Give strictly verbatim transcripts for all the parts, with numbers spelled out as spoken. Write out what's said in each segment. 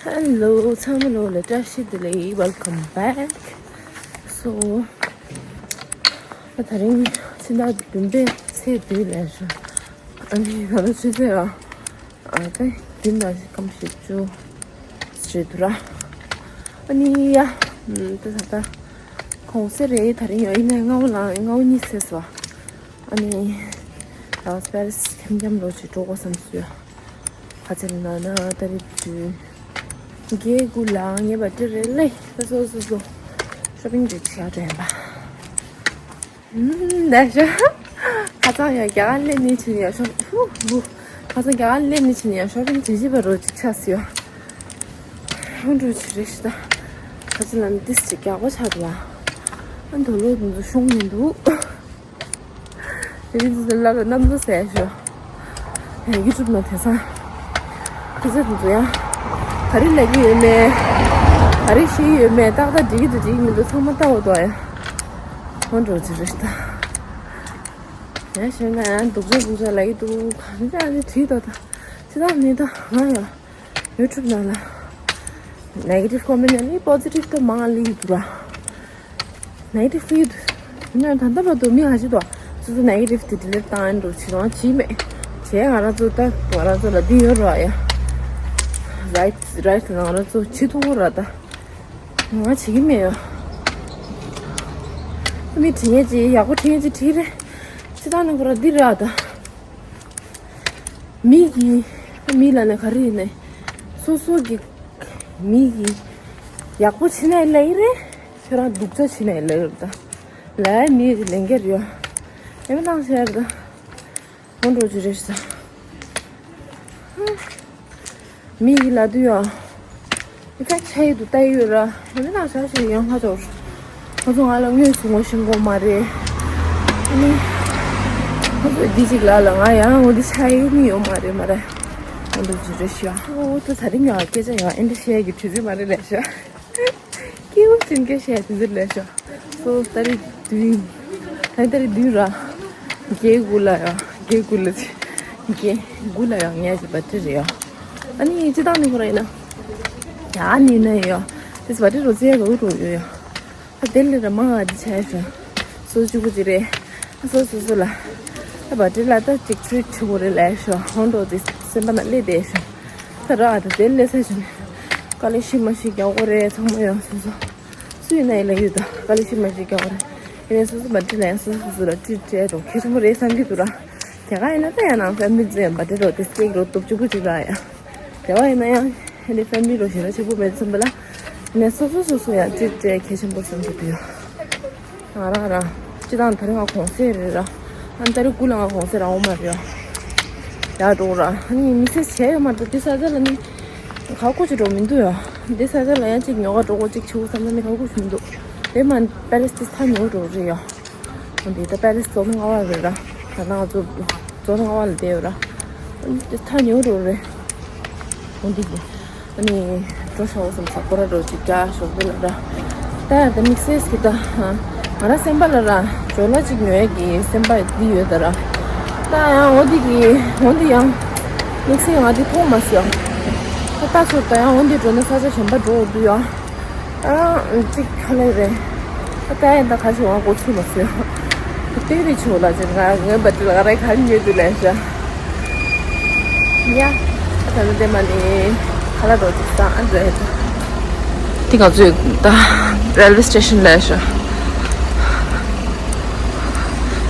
Hello ཚང་མ་ལོ་ལ་བཀྲ་ཤིས་བདེ་ལེགས། Welcome back. So ད་དེ་རིང་ཕྱི་ཟླ་བདུན་པའི་ཚེས་བདུན་ལས་རེད། ཨ་ནི་ང་ཚོ་ཆུ་ཚོད་ཨ་ད་བདུན་དང་སྐར་མ་བཞི་བཅུ་ཞིག་རེད་འདུག་ར། ཨ་ནི་ཡ་ད་ད་ད་གུང་སེང་རེད། དེ་རིང་ཡ་ཡིན་ནའི་སྔ་པོ་ལངས། སྔ་པོ་གཉིད་སད་སོང་། ཨ་ནི་ད་པེ་རི་སི་འཁྱམ་འཁྱམ་རོ་ཅིག་འགྲོ་དགོས་བསམ་སོང་ཡ། ཁ་ཆེ་ན་ན་ཏ་རིག་བདུན། བརྒྱད་དགུ་ལ་ངའི་བར་ཐི་ཌེ་རེད་ལེ། ད་སོ་སོ་སོ་ཤོ་པིང་ཅིག་བྱས་དྲན་པ། ཨུམ་ད་ཤ། ཁ་སང་ཡང་རྒྱ་གར་སླེབས་ནས་ཕྱིན་ཡང་ཤོ་བུ་བུ། ཁ་སང་རྒྱ་གར་སླེབས་ནས་ཕྱིན་ཡང་ཤོ་པིང་བྱེད་བྱེད་པ་རོ་ཅིག་ཆགས་སོང་ཡ། ཧོན་འགྲོ་ཆི་རེད་ཤི་ད། ཁ་ཆེ་ལ་ནི་ཏིས་ཅིག་རྒྱག་པ་ཆགས་འདུག་ཨ། ཨ་འདོ་ལོ་འདི་ཚོ་ཤོང་མི་འདུག་དེ་རིང་འདི་ལ་ལ་གནམ་ལོ་ཟེར་ཞོ། ཡང་ཡུ་ཊུབ་ནང་དེང་སང་ཁ་ཟས་འདི་ཚོ་ཡང་ག་རེ་ལབ་ཀྱི་ཡོད་མེད། ག་རེ་བཤད་ཀྱི་ཡོད་མེད། ཏག་ཏག་འགྲིག་གི་འདུག་འགྲིག་གི་མི་འདུག་ཚང་མ་ལྟ་འོ་དོ་ཡ། ཧོན་འགྲོ་ཅི་རེད་ད། ཡང་ཞོན་ན་ཡང་སྡུག་ཅག་སྡུག་ཅག་ལབ་ཀྱི་འདུག་གང་ཅག་ནི་བྲིས་དོ་ད། ཅི་ད་ནི་ད་ང་ཡང་ཡུ་ཊུབ་ནང་ལ་ནེ་གེ་ཊིབ་ཀོ་མེན་ནི་པོ་ཟི་ཊིབ་ད་མང་ལི་འདུག་ར། ནེ་གེ་ཊིབ་ཕི་ཌི་ཡིན་ན་ད་ལྟ་བར་དུ་མི་ཧ་ཅི་དོ་སོ་སོ་ནེ་གེ་ཊིབ་དེ་ཌི་ལིཊ་བཏང་ཨེ་འགྲོ་བྱེད་རང་བྱེད་མེད་བྱས། ང་རང་ཚོ་ད་ང་རང་ཚོ་ལ་འདི་ཡོད་ར་ཡ། རའིཊ་རའིཊ་ང་རང་ཚོ་བྱེད་ཐུབ་ཀྱི་ར། ད་ང་བྱེད་ཀྱི་མེད་ཡ། མི་དྲན་ཡས་ཅི་ཡག་པོ་དྲན་ཡས་ཅི་དྲིས་རེད། སྤྱི་བཏང་ནི་ཁོ་ར་འདི་ར་ད། མི་གི་མི་ལ་ནི་ག་རེ་ཡིན་ནའི་སོ་སོ་གི་མི་གི་ཡག་པོ་བྱེད་ནའི་ལེགས་རེད། ཁྱོད་རང་སྡུག་ཅག་བྱེད་ནའི་ལེགས་རེད་ད། ལའི་མི་གི་ལན་ཁྱེར་ཡོད། ཨེ་མི་ནང་བཤད་རེད་ད། ཧོན་འགྲོ་ཅི་རེད་ཟ། མི་གི་ལ་དུ་ཡོད། ཨི་ཁ་ཆ་ཡི་དུ་ལྟ་ཡི་ཡོད་ར། ཨེ་མི་ནང་བཤད་ཞིག་ཡང་ཧ་ཅོར། ཁོ་ཚོ་ང་ལ་དངོས་སུ་ངོ་ཤེས་གོ་མ་རེད། ཨ་ནི། ཁོ་ཚོས་འདི་ཅིག་ལ་ལ་ང་ཡང་འོ་འདི་ཆ་ཡི་མི་ཡོད་མ་རེད་མ་རེད། འོ་འདི་ཅི་རེད་ཤག་འོ་ད་ད་རིང་ཡང་སྐད་ཆ་ཡང་ཨེ་འདྲ་བཤད་ཀྱི་དུས་ཚོད་མ་རེད་ལས་ཤག་སྐྱེ་བོ་ཅན་སྐད་བཤད་དུས་ཚོད་ལས་ཤག་སོ་ད་རིང་བདུན། ད་རིང་ད་རིང་བདུན་ར། བརྒྱད་དགུ་ལ་ཡང་བརྒྱད་དགུ་ལ་ཅི། བརྒྱད་དགུ་ལ་ཡང་ངས་ཀྱི་བར་ཐི་ཌེ་རེད་ཡ། ཨ་ནི་སྤྱི་བཏང་ནི་ཁོ་ར་ཡིན་ན། ཡ་ནི་ན་ཡ། དེ་བར་ཐི་ཌེ་རོ་ཙེ་ཡ་རོ་རོ་ཡོད་ཡ། ད་དེ་ལས་ར་མང་ང་འདི་བྱས་ཤོག་སོ་གཅིག་པུ་ཅིག་རེད། ཨ་སོ་སོ་སོ་ལ། ད་བར་ཐི་ཌེ་ལ་ད་ཅིག་ཊི་རིཊ་བྱེད་དགོས་རེད་ལས་ཤོག་ཧོན་འགྲོ་དེ་སེམས་པ་ན་སླེབས་བསྡད་ཤོག་ད་ར་ཨ་ད་དེ་ལས་ས་ཞིག་ནས་དཀའ་ལས་ཤི་མ་ཤི་རྒྱག་དགོས་རེད། ཚང་མ་ཡང་སོ་སོ་སུ་ཡིན་ན་ཡིན་ལ་ཡོད་ད། དཀའ་ལས་ཤི་མ་ཤི་རྒྱག་དགོས་རེད། ཡིན་ནའི་སོ་སོ་བར་ཐི་ཌེ་ལ་ཡང་སོ་སོ་སོ་ལ་ཊི་རིཊ་བྱས་འགྲོ་གལ་ཆེན་པོ་རེད་བསམ་གྱི་འདུག་ར། དེ་ག་ཡིན་ན་ད་ཡང་ནང་ཕེ་མི་ལི་ཚོ་ཡང་བར་ཐི་ཌེ་རོ་དེ་སྐྱེག་རོ་སྟོབས་ཆེན་པོ་ཅིག་ར་ཡ། དེ་བ་ཡིན་ན་ཡང་ཨ་ནི་ཕེ་མི་ལི་རོ་ཞེ་དྲག་ཆེན་པོ་མེད་བསམ་པ་ལ། ནས་སོ་སོ་སོ་སོ་ཡང་ཅིག་སྤྲད་གལ་ཆེན་པོ་བསམ་གྱི་འདུག་ཡ། ང་རང་རང་སྤྱི་བཏང་ད་རིང་ང་གུང་སེང་རེད་ར། ཨ་ནི་ད་རིང་དགུ་ལ་ང་གུང་སེང་རང་འོང་མ་རེད་ཡ། ཡར་འགྲོ་ར། ཨ་ནི་དམིགས་བསལ་བྱས་ཡོད་མ་འགྲོ། དེ་ས་ཆ་ལ་ནི་ག་གོ་ཅིག་འགྲོ་མི་འདུག་ཡ། དེ་ས་ཆ་ལ་ཡང་ཅིག་ཉོ་ག་འགྲོ་གོ་ཅིག་བྱེད་དགོས་བསམ་ན་ནི་ག་གོ་ཞིག་མི་འདུག་དེ་མ་པེ་རི་སི་དེ་ཐག་ཉེ་བོ་འགྲོ་རེད་ཡ། འོ་འདི་ད་པེ་རི་སི་རྫོང་ལྔ་པ་རེད་ར། ད་ནང་ང་ཚོ་རྫོང་ལྔ་པ་ལ་བསྡད་ཡོད་ར། འདི་ཐག་ཉེ་བོ་འགྲོ་རེད། འོ་འདི་གི་ཨ་ནི་འགྲོ་ཤོག་བསམ་ས་སྐོར་ར་འགྲོ་ཅིག་རྒྱག་ཞོག་འདི་ལ་ར། ད་ཡང་ད་དམིགས་བསལ་གྱི་ད་ང་རང་སེམས་པ་ལ་ར་ཇོ་ལ་ཅིག་ཉོ་ཡས་ཀྱི་སེམས་པ་འདི་ཡོད་ད་ར། ད་ཡང་འོ་འདི་གི་འོ་འདི་ཡང་དམིགས་བསལ་ང་འདི་མཐོང་མ་སོང་། ད་ལྟ་ཚོ་ད་ཡང་འོ་འདི་འགྲོ་ན་ས་ཆ་གཞན་པ་འགྲོ་འོ་འདུག་ཡ། ཨ་གཅིག་ཁ་ལས་རེད། ཨ་ད་ཡིན་ད་ཁ་ཤས་ང་མགོ་ཚོས་མ་སོང་། ཨ་དེ་རེད་ཆོག་ལ་ཅན་ང་ངའི་བ་དེ་ལ་ང་རའི་ཁ་ཉོས་འདུག་ལས་ཤ། ཡ། ཨ་ད་ནི་དེ་མ་ནི་ཁ་ལ་རོ་ཅིག་ས་ཨ་རེད། དེ་ང་ཚོའི་ད་རེལ་ཝེ་སི་ཊེ་ཤན་ལས་ཤ།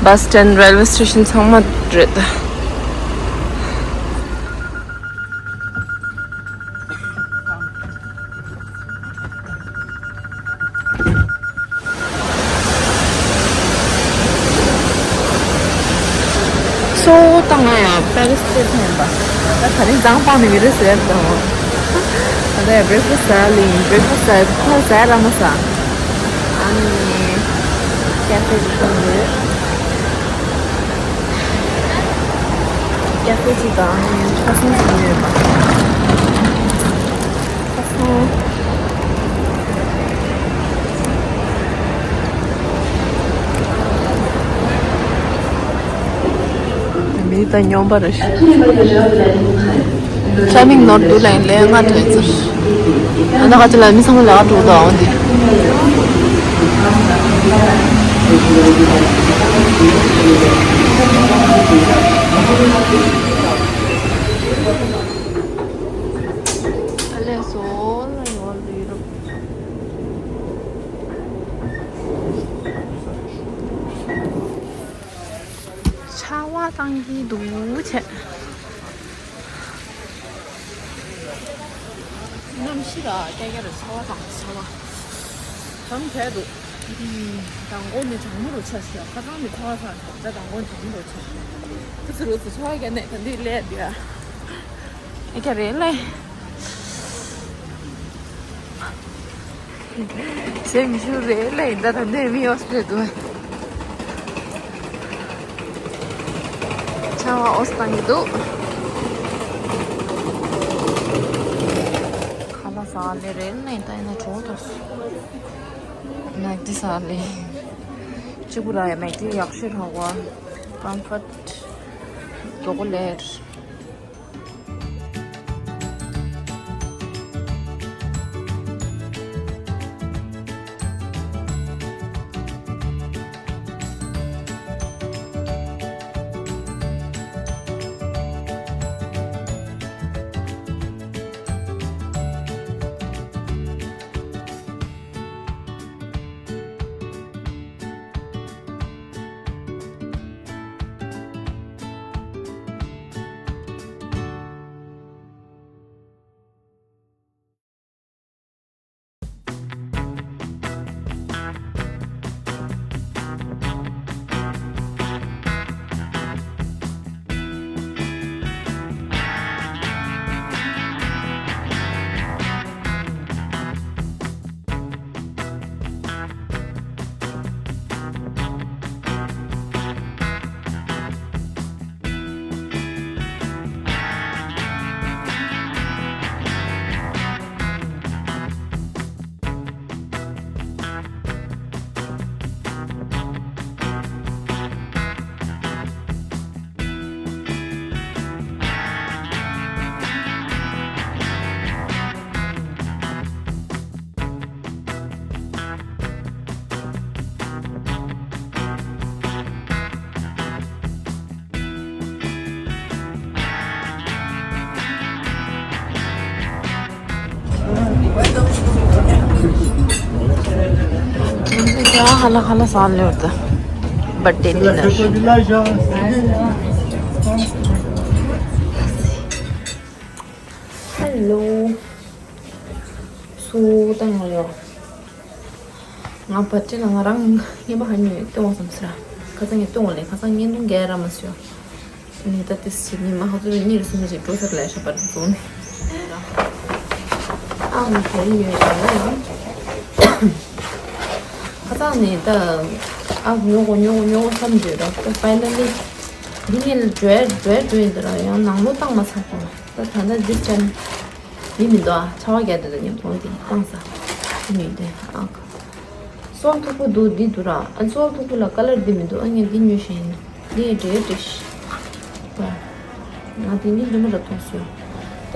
བྷ་སི་སི་ཊེན་རེལ་ཝེ་སི་ཊེ་ཤན་ཚང་མ་རེད་ད། སོ་ད་ང་ཡང་པེ་རི་སི་སླེབས་ཐོན་པ། ད་ད་རིང་མཚན་དཔག་ནས་མི་རེད་ཟེར་དང་། ད་ལྟ་ཡང་བྷི་རེག་ཕ་སི་ཟ་ལིང་བྷི་རེག་ཕ་སི་ཟ་ཁ་ཟ་ར་མ་ཟ། ཨ་ནི་ཀ་ཧྥེ་ཅིག་འཐུང་དགོས། ཀ་ཧྥེ་ཅིག་དང་ཨ་ནི་ཁྲ་ཚོམ་ཞིག་ཉོས་པ། ཁྲ་ཚོམ། མི་དང་སྨྱོན་པ་རེད། ཊའི་མིང་ནོར་འདུག་ལ་ཡིན་ལས་ང་དྲན་ཚར། ད་ག་ཅི་ལ་མི་ཚང་མ་ལ་འགྲོ་དང་འདི། ཨ་ལས་སོ་ལ་ཡོང་བ་འདི་རུ། ཆར་པ་བཏང་གི་འདུག་བྱས། གནམ་གཤིས་ལ་སྐྱ་སྐྱ་རུ་ཆར་པ་བཏང་ཆར་པ། གྲང་གས་འདུག་མདང་དགོང་ནས་གྲང་མོ་རུ་ཆགས་ཤག་ཁ་སང་ནས་ཆར་པ་བཏང་ད་མདང་དགོང་གྲང་མོ་རུ་ཆགས། ཁུ་ཚུར་རུ་ཚུར་ཆར་པ་བརྒྱབ་ནས་ད་འདི་སླེབས་འདི་ཨ། ཨེ་ཀྱ་རེད་ལེ། བྱེད་མི་ཤུགས་རེད་ལེ་ད་ད་འདི་མི་ཡོང་སྲིད་འདུག་ཆར་པ་ཨོ་སི་བཏང་གི་འདུག་ཁ་ལག་ཟ་ལེ་རེད་ལེ་ད་ཡིན་ན་གྲོགས་དང་མེག་ཌི་ཟ་ལེ། གཅིག་པུ་ར་ཡ་མེག་ཌི་ཡག་ཤོས་ར་བ་ཀོམ་ཕོར་ཊི་གྲོགས་ལེར། ཁ་ལག་ཁ་ལག་ཟ་ལེར་ད། བར་ཌེ་ཌི་ནར། ཧེ་ལོ། སུ་བཏང་ཡོད་ཡོད། ང་བར་ཌེ་ལ་ང་རང་རྔན་པ་ཧ་ཉོས་སྟོན་བསམ་ཟེར། ཁ་སང་ངས་སྟོན་བ་ལས་ཁ་སང་བརྙན་ཐུང་རྒྱག་ར་མ་སོང་། ནི་ད་ཏིས་ཞིག་ཉི་མ་ཧ་ཚོད་གཉིས་རེ་གསུམ་རེ་ཞིག་འགྲོ་ས་ལས་ཤ་པར་བཟུང་ནས། ཨ་ང་ག་རེ་ཉོས་ཡོད་ན་ཡང་། ཁ་སང་ནས་ད་ཨ་ཉོ་གོ་ཉོ་གོ་ཉོ་གོ་བསམ་བྱོས་ར་ད་ཕའི་ནལ་ལི། འདི་ངས་འགྲོ་འགྲོ་འགྲོ་ཡིན་ད་ར་ཡང་ནང་ལོགས་བཏང་མ་ཚར་སོང་། ད་ད་ལྟ་འདི་ཅན། འདི་མི་འདུག་ཨ། ཆར་པ་བརྒྱབ་འདུག་ད་ཉམས་མཐོང་དེ་བཏང་ས། འདི་མི་འདུག་ཨ། སོག་མཐུག་པོ་འདུག་འདི་འདུག་ར། ཨ་སོག་མཐུག་པོ་ལ་ཀ་ལར་འདི་མི་འདུག་ཨ་ངས་འདི་ཉོས་ཤེས་ཡིན། འདི་ཡི་འདྲེ་འདྲེ་ཤི། ང་དེ་འདི་འདི་མོ་ར་མཐོང་སོང་། ད་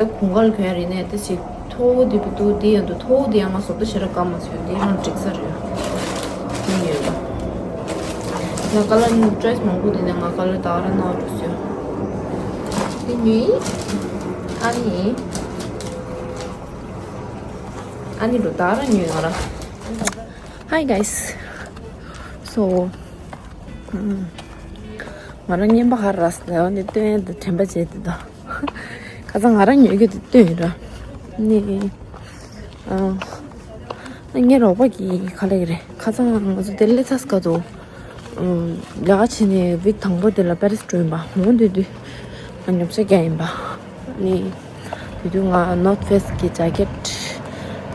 ད་གུང་གལ་གོན་ཡ་རེད་ནས་ད་ཅིག་མཐོ་བོ་འདི་བི་འདུག་འདི་ཡང་འདུག་མཐོ་བོ་འདི་ཡང་ང་བཟོ་ལྟ་ཞེ་དྲག་དགའ་མ་སོང་། འདི་རང་འགྲིག་ས་རེད། འདི་ཉོས་ཡོད། ང་ཀ་ལར་ཅོའི་སི་མང་པོ་འདི་ནས་ང་ཀ་ལར་ད་ག་ར་ནོར་འགྲོ་སོང་། འདི་ཉོས། ཨ་ནི། ཨ་ནི་རུ་ད་ག་ར་ཉོས་ང་ར། Hi guys. So ང་རང་རྔན་པ་ཧར་ར་ས་ལ་ནི་སྟོན་དེ་དྲན་པ་བརྗེད་དེ་ད། ཁ་སང་ང་རང་ཉོས་རྒྱུ་དེ་སྟོན་ར། ནི། ཨ། ངའི་རོགས་པ་གིས་ག་ལེགས་རེད། ཁ་སང་ང་ཚོ་ལྡི་ལི་ཚར་སྐབས་དུ། ལས་ཀ་བྱས་ནས་ཝིག་དང་པོ་དེ་ལ་པེ་རི་སི་འགྲོ་ཡིན་པ། འོ་དེ་དུས་ང་ཉོ་ཆ་རྒྱག་ཡིན་པ། ནི། དེ་དུས་ང་North Face གི་ཇེ་ཀེཊ།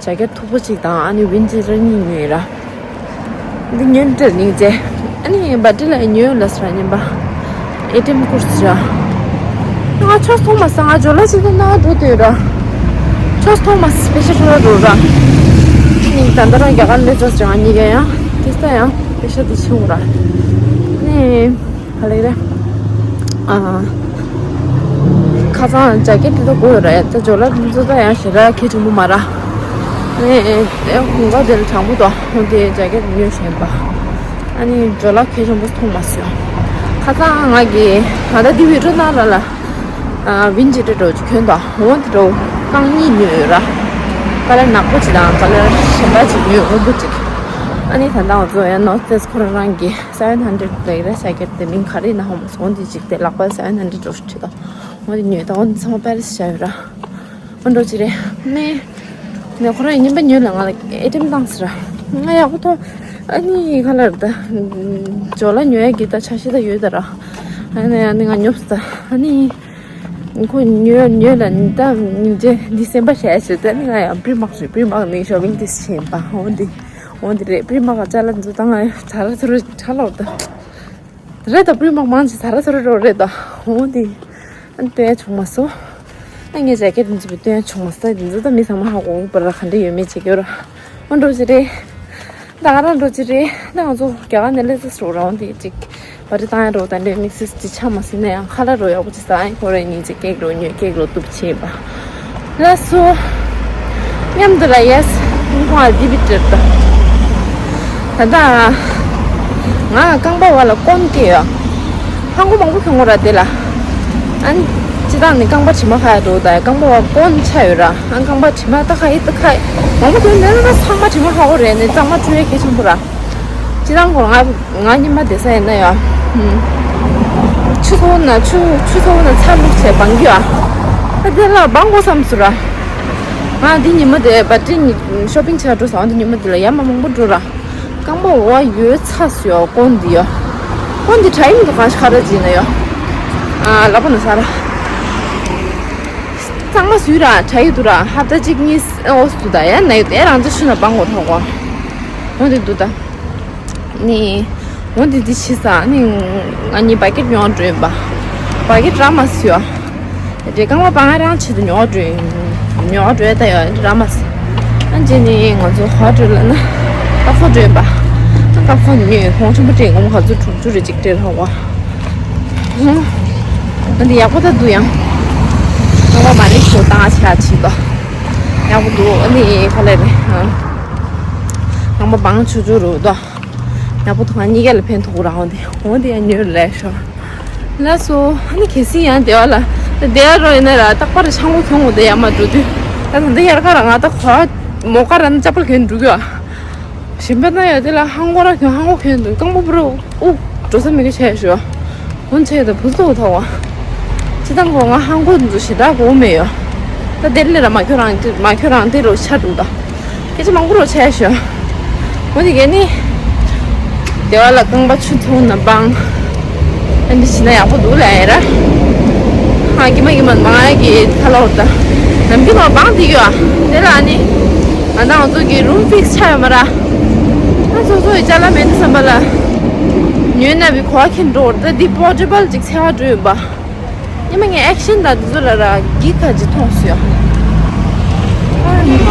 ཇེ་ཀེཊ་མཐུག་པོ་གཅིག་དང་ཨ་ནི་ཝིན་ཇི་ར་གཉིས་ཉོས་ར། འདི་ཉོས་འདྲ་ནི་ཙེ། ཨ་ནི་བར་ཌེ་ལ་ཉོས་ལ་སྲ་ཉན་པ། ཨེ་ཊི་ཨེམ་ཀུར་སི་ར། ང་ཆོས་ཐོག་མ་ས་ང་ཇོ་ལ་ཅིག་ཏུ་ན་འགྲོ་དུས་ར། ཆོས་ཐོག་མ་སི་པེ་ཤལ་ཁྲོ་ར་འགྲོ་ར། ནི་ད་ལྟ་རང་རྒྱ་གར་ལས་ཆོས་ཅང་གཉིས་ཀ་ཡང་དེ་ས་ཡང་པེ་ཤ་དེ་ཆེ་བོ་ར། ནི་ག་ལེ་རེད། ཨ། ཁ་ ཁ་སང་ཇེ་ཀེཊ་དེ་ཚོ་དགོས་ཡོད་ར། ད་ཇོ་ལ་དེ་ཚོ་ད་ཡང་ཞེ་དྲག་གལ་ཆེན་པོ་མ་ར། ཨེ་ཨེ་ཨེ་ཧུང་ག་དེ་ལ་དྲང་པོ་དོ་ཧུང་དེ་ཇེ་ཀེཊ་ཉོས་བཞིན་པ། ཨ་ནི་ཇོ་ལ་གལ་ཆེན་པོ་མཐོང་མ་སོང་། ཁ་སང་ང་གི་ང་ད་དེ་བི་ཌི་ཡོ་ནང་ལ་ལ། ཨ་ཝིན་ཇི་ཏྲེ་འགྲོ་གྱོན་དང་འོང་དེ་འགྲོ་རྐང་གཉིས་ཉོས་ཡོད་ར། ཀ་ལར་ནག་པོ་ཅིག་དང་ཀ་ལར་གཞན་པ་ཅིག་ཉོས་སྔོན་པོ་ཅིག་ཨ་ནི་ད་ལྟ་ང་ཚོ་ཡང་ནོར་ཐི་ཕེ་སི་ཁོ་རང་རང་གི་སེ་ཝན་ཧན་ཌེ་རེཌ་ལེག་ར་ཇེ་ཀེཊ་དེ་མིང་ག་རེ་ཡིན་ན་ཧོ་མ་སོང་དེ་ཅིག་དེ་ལག་པ་སེ་ཝན་ཧན་ཌེ་རེཌ་འགྲོ་ཁྲིད་དང་འོང་དེ་ཉོས་དང་འོང་དེ་ཚང་མ་པེ་རི་སི་བྱ་ཡོད་ར། འོང་འགྲོ་ཅི་རེད་ནི། ནས་ཁོ་རང་ཡིན་པ་ཉོས་ལ་ང་ལ་ཨེ་ཊི་ཨེམ་བཏང་ཟེར་ར། ང་ཡག་པོ་ཐོག་ཨ་ནི་ག་ལར་ད་ཇོ་ལ་ཉོ་ཡ་གི་ད་ཆ་ཤས་ད་ཡོད་ད་ར། ཨ་ནི་ཨ་ནི་ང་ཉོབ་ས་ད་ཨ་ནི། ཁོ་ཉོས་ཉོས་ལ་ད་ཉིན་རྗེས་འདི་སེམས་པ་ཞེ་ཞེ་ད་ནི་ང་ཡང་པི་རི་མག་རེད། པི་རི་མག་ནས་ཤོ་པིང་ཏིས་ཆེན་པ་འོང་དེ་འོང་དེ་རེད། པི་རི་མག་ཅ་ལག་འཛུ་ད་ང་ཚ་ར་ཚུ་རུ་ཁྲ་ལོར་ད་རེད་ད། པི་རི་མག་མང་ཆེ་ཚ་ར་ཚུ་རུ་རོ་རེད་ད་འོང་དེ་ཨ་ནི་སྟོན་ཡ་བྱུང་མ་སོང་། ཨ་ངའི་ཇེ་ཀེཊ་འཛུ་བའི་སྟོན་ཡ་བྱུང་མ་སོང་། འདི་འཛུ་ད་མི་ཚང་མ་ཧ་གོ་གི་པར་ག་འདྲ་ཡོད་མེད་བྱེད་ཀྱི་ཡོད་ར། འོང་འགྲོ་ཅི་རེད། ད་ང་རང་འགྲོ་ཅི་རེད། ད་ང་ཚོ་རྒྱ་གར་ནས་སླེབས་ཚར་རོགས་རང་དེ་ཅིག་པར་ཊི་བཏང་ཡ་རོགས་དང་འདྲེ་དམིགས་བསལ་ཅིག་ཆགས་མ་སོང་ན་ཡང་ཁ་ལག་རོགས་ཡག་པོ་ཅིག་ཟ་ཨ་ཁོ་རང་གཉིས་ཅིག་ཀེག་རོགས་ཉོས་ཀེག་རོགས་གཏུབ་བྱས་པ། ལགས་སོ། མཉམ་དུ་ལ་ཡེས་ཁོང་ཨ་དི་བི་ཏྲེར་ད། ད་ད་ང་རྐང་པ་བ་ལ་སྐོན་སྐྱེས་ཡོད། ཧང་གོ་མང་པོ་གྱོན་གོ་ར་དེ་ལ། ཨ་ནི་སྤྱི་བཏང་ནི་རྐང་པ་དྲི་མ་ཁ་ཡ་འགྲོ་ད་རྐང་པ་བ་སྐོན་ཆགས་ཡོད་ར། ཨ་རྐང་པ་དྲི་མ་ད་ཁ་ཡི་ད་ཁ་ཡི་མང་པོ་གྱོན་ནས་ན་ཚང་མ་དྲི་མ་ཁ་གོ་རེད་ནི་གཙང་མ་འཁྲུ་ཡ་གལ་ཆེན་པོ་ར། སྤྱི་བཏང་གོ་ང་ང་ཉི་མ་དེ་ས་ཡིན་ན་ཡ། ཆུ་ཚོ་ན་ཆུ་ཆུ་ཚོ་ན་ཚ་ལུག་བྱས་བང་གི་ཡ། ད་དེ་ལ་བང་གོ་བསམ་སུ་ར། ང་འདི་ཉི་མ་དེ་བ་ཏི་ནི་ཤོ་པིང་བྱ་འགྲོ་ས་འདི་ཉི་མ་དེ་ལ་ཡ་མ་མང་པོ་འགྲོ་ར། རྐང་པ་འོ་ཡོད་ཚ་སུ་ཡོ་སྐོན་འདི་ཡོ། སྐོན་འདི་དྲ་ཡིན་འདུག་གང་ཞིག་ཁ་ར་ཅིག་ན་ཡོ། ཨ་ལབ་པ་ན་ས་ར། གཙང་མ་སུས་ར་དྲ་ཡི་འདུག་ར་ཧབ་ཏ་གཅིག་གཉིས་ཨོ་སུ་ད་ཡ་ན་ཡོད་དེ་རང་ཚོ་ཤུ་ན་བང་གོ་ཐོག་གོ། འོ་འདི་འདུག་ད། ནི། འོ་འདི་འདི་ཕྱི་ས་ནི། ང་གཉིས་བ་ཀེཊ་ཉོ་འགྲོ་ཡིན་པ། བ་ཀེཊ་རག་མ་སོང་ཡོ། དེ་རྐང་པ་བང་རང་ཆེད་དུ་ཉོ་འགྲོ་ཡིན། ཉོ་འགྲོ་ཡ་ད་ཡོ་རག་མ་སོང་། ཨ་ཅེ་ནི་ང་ཚོ་ཧོ་ཊེལ་ལ་ན། ཀ་ཧྥོ་འགྲོ་ཡིན་པ། ཀ་ཧྥོ་ཉོས་ཧོང་ཆེན་པོ་སྤྲད་ངོ་མ་ག་ཚོད་དྲུག་ཅུ་རེ་གཅིག་སྤྲད་ར་བ། ཨ་འདི་ཡག་པོ་ད་འདུག་ཡང་། རྐང་པ་མ་ལེགས་ཤོ་བཏང་ཆ་ཆི་དོ། ཡག་པོ་འདུག་ཨ་ནི་ཁ་ལས་རེད། རྐང་པ་བང་ཆུ་ཆུ་རུ་དོ། ཡག་པོ་ཐོག་གཉིས་ཀ་ལ་ཕན་ཐོགས་ར་འོང་དེ་འོང་དེ་ཡང་ཉོས་ལས་ཤོ། ལགས་སོ། ཨ་ནི་གལ་སྲིད་ཡང་བདེ་བ་ལ་བདེ་བ་རོ་ཡིན་ན་ར་རྟག་པར་ཆང་བོ་ཁྱོང་དགོས་དེ་ཡང་མ་འགྲོ་དུས་ད་ད་འདི་ཡར་ཁ་ར་ང་ད་གོ་མོ་ཀ་ར་ན་ཅ་པལ་གྱོན་འགྲོ་གི་ཨ། ཞིམ་པ་ན་ཡོད་དེ་ལ་ཧང་གོ་ར་གྱོན་ཧང་གོ་གྱོན་འདུག་རྐང་པ་པུ་རོ་ཨུ་འགྲོ་ས་མི་གི་ཆེ་ཤོ། འོན་ཆེ་ད་བུ་ཚོ་ཐོག་བ། ཅི་དང་གོ་ང་ཧང་གོ་འདུག་ཞེ་དྲག་གོ་མེད་ཡོ། ད་དེ་ལས་ར་མ་ཁྱོད་རང་མ་ཁྱོད་རང་དེ་རོ་ཆ་འདུག་ད། སྐད་ཆ་མང་པོ་རོ་བྱས་ཤོ། འོ་དེ་གས་ནི། སྡེ་བ་ལ་རྐང་པ་ཆུ་ཚོང་ན་བང་། ཨ་འདི་ཕྱི་ན་ཡག་པོ་འདུག་ལ་ཡ་ར། ཧ་གི་མ་གི་མ་མང་ཡ་གི་ཁ་ལོ་ད། ནམ་གི་མ་བང་དེ་གི་བ། དེ་ལ་ཨ་ནི། ང་དང་ང་ཚོ་གི་རུམ་ཕིགས་ཆ་ཡོད་མ་ར། ང་ཚོ་ཚོ་ཡི་ཅ་ལ་མེད་ནི་བསམ་པ་ལ། ཉོས་ན་བི་གོ་བ་ཁྱེར་འགྲོ་ད་འདི་པོར་ཊེ་བལ་ཅིག་འཚོལ་བ་འགྲོ་ཡོད་པ། ཉི་མ་ངའི་ཨེག་ཤན་དང་དེ་ཚོ་ལ་ར་གི་ཁ་ཅིག་མཐོང་སོང་ཡ། ཨ་ནི་མ། པ་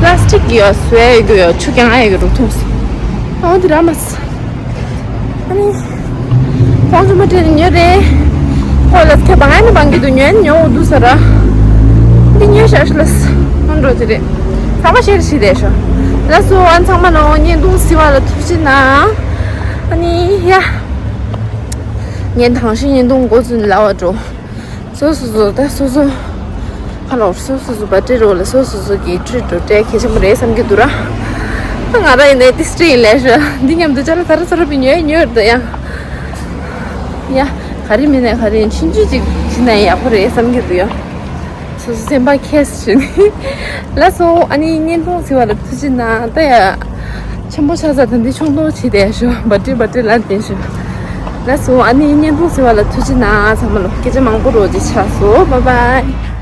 ལ་སི་ཊིག་གི་ཡོ་སུའི་གི་ཡོ་ཆུ་རྐྱང་ཨེ་གི་རུ་མཐོང་སོང་། ཨ་འོ་འདི་ར་མ་སི། ཨ་ནི། ཁོང་ཚོ་མ་དྲན་ཉོ་རེད། ཁོ་ལ་ཁྱེད་བང་ཨ་ནི་བང་གི་འདུག་ཉོ་ཨ་ནི་ཉོ་འོ་འདུག་ས་ར། འདི་ཉོ་ཤ་ཤ་ལ་སི། ཨ་འགྲོ་ཅི་རེད། ཚང་མ་ཤེར་ཤི་རེད་ཤོ། ལགས་སོ་ཨ་ཚང་མ་ལ་བརྙན་ཐུང་གཟིགས་པ་ལ་ཐུགས་རྗེ་གནང་། ཨ་ནི་ཡ། ངས་དང་ཤི་བརྙན་ཐུང་འགོ་ཚུགས་ནས་ལབ་པ་འགྲོ། སོ་སོ་སོ་ད་སོ་སོ། ཧ་ལོ་སོ་སོ་སོ་བ་ཏྲི་རོ་ལ་སོ་སོ་སོ་གི་ཁྲིད་འགྲོ་སྤྲད་གལ་ཆེན་པོ་རེད་བསམ་གྱི་འདུག་ར། ད་ང་ར་ཡིན་ནའི་ཏི་སི་ཏྲི་ཡིན་ལས་ཤོ་འདི་མཉམ་དུ་ཅ་ལག་ཚ་ར་ཚ་ར་པི་ཉོས་ཉོས་ད་ཡ། ཡ། ག་རེ་མིན་ནའི་ག་རེ་ཡིན་ཆུང་ཆུང་ཅིག་བྱིན་ན་ཡག་པོ་རེད་བསམ་གྱི་འདུག་ཡ། སོ་སོ་སེམས་པ་ཁེས་ཞུ་ནི། ལགས་སོ་ཨ་ནི་བརྙན་ཐུང་གཟིགས་པ་ལ་ཐུགས་རྗེ་གནང་ད་ཡ། ཆེན་པོ་ཆགས་ས་ད་འདི་ཆུང་ཐུང་བྱས་ཏེ་ཞུ་བ་ཏྲི་བ་ཏྲི་ལ་དེ་ཞུ། ལགས་སོ་ཨ་ནི་བརྙན་ཐུང་གཟིགས་པ་ལ་ཐུགས་རྗེ་གནང་ཚང་མ་ལ་སྐད་ཆ་མང་པོ་རོགས་ཀྱི་ཆགས་སོ་བཱའི་བཱའི།